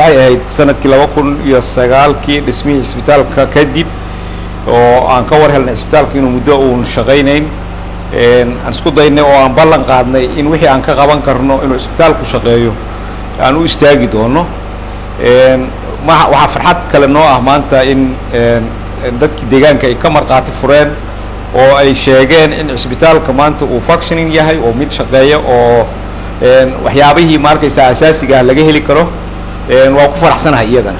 Waxay ahayd sanadkii 2009-kii dhismihii cisbitaalka kadib oo aan ka war helnay cisbitaalka inuu muddo uun shaqaynayn, aan isku daynay oo aan ballan qaadnay in wixii aan ka qaban karno inuu cisbitaalku shaqeeyo aan u istaagi doono. Waxaa farxad kale noo ah maanta in dadkii deegaanka ay ka markhaati fureen oo ay sheegeen in cisbitaalka maanta uu functioning yahay oo mid shaqeeya oo waxyaabihii ma arkaysa asaasiga ah laga heli karo. Waa ku faraxsanahay iyadana.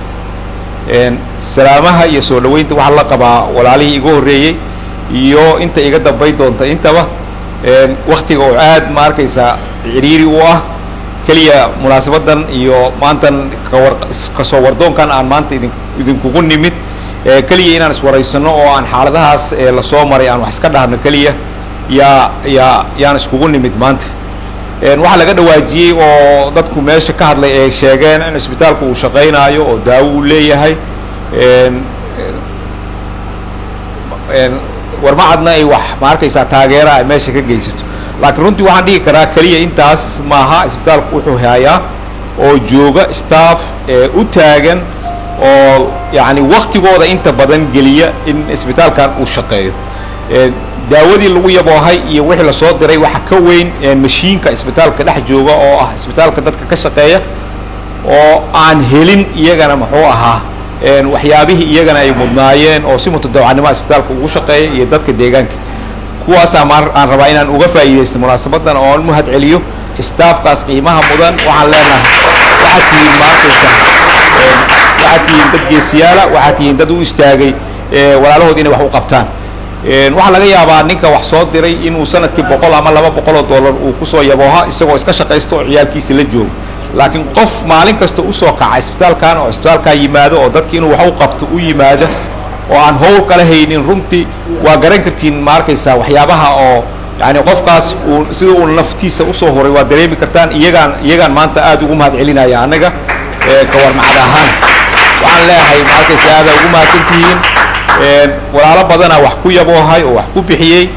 Salaamaha iyo soo dhaweynta waxaa la qabaa walaalihii iga horreeyey iyo inta iga dambay doonta intaba. Waktiga oo aad ma arkaysaa ciriiri u ah, keliya munaasabadan iyo maantan kawar kasoo wardoonkan aan maanta idinkugu nimid, keliya inaan iswaraysano oo aan xaaladahaas lasoo maray aan wax iska dhahno keliya yaa yaan iskugu nimid maanta. Waxaa laga dhawaajiyey oo dadku meesha ka hadlay ay sheegeen in cisbitaalku uu shaqaynaayo oo daawo uu leeyahay, Warmacadna ay wax ma arkaysaa taageera ay meesha ka geysato. Laakiin runtii waxaan dhihi karaa keliya intaas maaha. Cisbitaalku wuxuu hayaa oo jooga staff u taagan oo yacni waktigooda inta badan geliya in cisbitaalkan uu shaqeeyo. Daawadii lagu yaboohay iyo wixii lasoo diray waxa ka weyn mashiinka isbitaalka dhex jooga oo ah isbitaalka dadka ka shaqeeya oo aan helin iyagana muxuu ahaa waxyaabihii iyagana ay mudnaayeen oo si mutadawacnimo isbitaalka ugu shaqeeya iyo dadka deegaanka. Kuwaasaa maar aan rabaa inaan uga faa'iidaysto munaasabadan oo aan mahad celiyo staffkaas qiimaha mudan. Waxaan leenahay, waxaad tihiin ma arkaysa, waxaad tihiin dad geesiyaala, waxaad tihiin dad u istaagay walaalahood inay wax u qabtaan. Waxaa laga yaabaa ninka wax soo diray inuu sanadkii $100 ama $200 uu kusoo yabooha isagoo iska shaqaysto oo ciyaalkiisa la joogo, laakiin qof maalin kasta usoo kaca isbitaalkan oo isbitaalkaa yimaado oo dadki inuu wax u qabto u yimaado oo aan howl kala haynin, runtii waa garan kartiin ma arkaysaa waxyaabaha oo yani qofkaas uu sida uu naftiisa usoo huray waa dareemi kartaan. Iyagaan maanta aad ugu mahad celinaya. Annaga ka Warmacad ahaan waxaan leeyahay, ma arkaysa, aada ugu mahadsantihiin. Walaalo badana wax ku yaboohay oo wax ku bixiyey.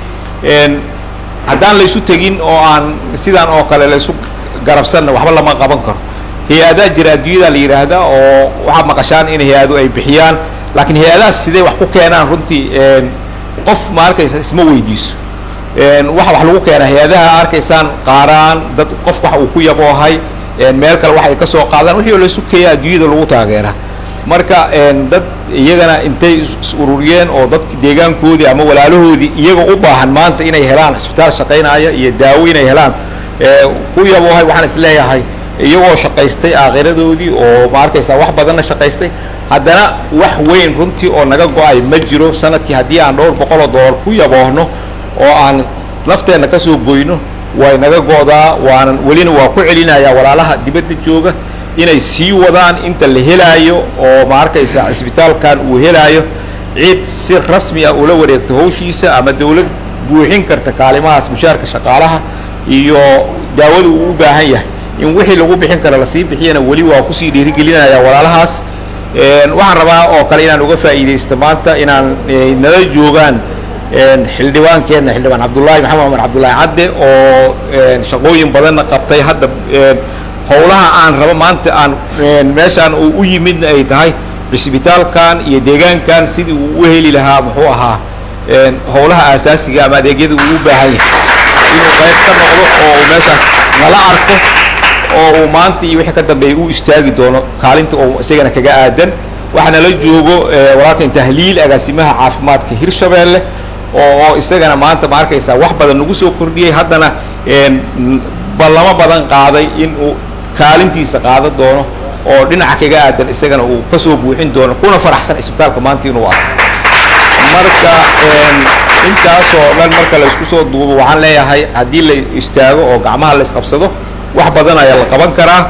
Haddaan laysu tegin oo aan sidaan oo kale laysu garabsanna, waxba lama qaban karo. Hay-adaa jira adduunyada la yidhaahda oo waxaad maqashaan in hay-adu ay bixiyaan, laakiin hay-adahaas sidee wax ku keenaan? Runtii qof ma arkaysa isma weydiiso. Waxa wax lagu keenaa hay-adaha arkaysaan qaaraan dad qof wax uu ku yaboohay, meel kale wax ay ka soo qaadaan, wixii oo laysu keeya adduunyada lagu taageera. Marka dad iyagana intay is ururiyeen oo dadki deegaankoodii ama walaalahoodii iyaga u baahan maanta inay helaan cisbitaal shaqaynaya iyo daawo inay helaan ku yaboohay, waxaan is leeyahay iyagoo shaqaystay aakhiradoodii oo ma arkaysaa wax badanna shaqaystay, haddana wax weyn runtii oo naga go-ay ma jiro. Sanadkii haddii aan dhowr boqol oo dollar ku yaboohno oo aan nafteenna kasoo goyno, way naga go'daa. Waanan welina waa ku celinayaa walaalaha dibadda jooga inay sii wadaan inta la helaayo oo ma arkaysa cisbitaalkan uu helaayo cid si rasmi ah ula wareegto hawshiisa ama dawlad buuxin karta kaalimahaas mushaarka shaqaalaha iyo daawada uu u baahan yahay in wixii lagu bixin karo lasii bixiyana. Weli waa kusii dhiirigelinaya walaalahaas. Waxaan rabaa oo kale inaan uga faa'iidaysto maanta inaan nala joogaan xildhibaankeenna, Xildhibaan Cabdullaahi Maxamed Cumar, Cabdullaahi Cadde, oo shaqooyin badanna qabtay. Hadda howlaha aan rabo maanta aan meeshaan uu u yimidna ay tahay cisbitaalkan iyo deegaankan sidii uu u heli lahaa muxuu ahaa howlaha aasaasiga ama adeegyada uu u baahan yahay inuu qayb ka noqdo oo uu meeshaas nala arko oo uu maanta iyo wixii ka dambeeya u istaagi doono kaalinta oo isagana kaga aadan. Waxaa nala joogo walaalkan Tahliil, agaasimaha caafimaadka Hirshabeelle, oo isagana maanta ma arkaysaa wax badan nagu soo kordhiyey, haddana ballamo badan qaaday in uu kaalintiisa qaadan doono oo dhinaca kaga aadan isagana uu kasoo buuxin doono, kuna faraxsan isbitaalka maanta inuu arko. Marka intaasoo dhan marka la isku soo duubo, waxaan leeyahay haddii la istaago oo gacmaha la isqabsado, wax badan ayaa la qaban karaa.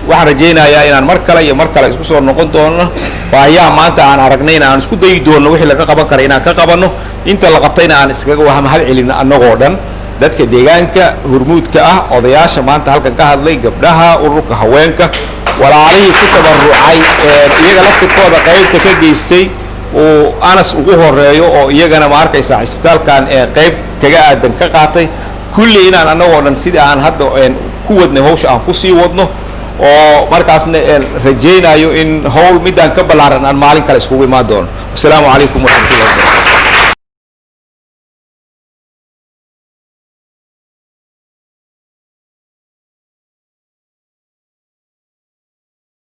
Waxaan rajaynayaa inaan mar kale iyo mar kale isku soo noqon doono. Baahiyaha maanta aan aragnayna aan isku dayi doono wixii laga qaban kara inaan ka qabanno, inta la qabtayna aan iskaga mahad celino annagoo dhan, dadka deegaanka hormuudka ah, odayaasha maanta halkan ka hadlay, gabdhaha, ururka haweenka, walaalihii ku tabarucay iyaga laftirkooda qaybta ka geystay uu Anas ugu horeeyo oo iyagana ma arkaysaa cisbitaalkan ee qayb kaga aadan ka qaatay. Kulli inaan annagoo dhan sidii aan hadda ku wadnay hawsha aan kusii wadno Oo markaasna rajaynayo in howl midaan ka ballaaran aan maalin kale iskugu imaan doono. Wasalaamu calaykum waraxmatullahi wabarakatu.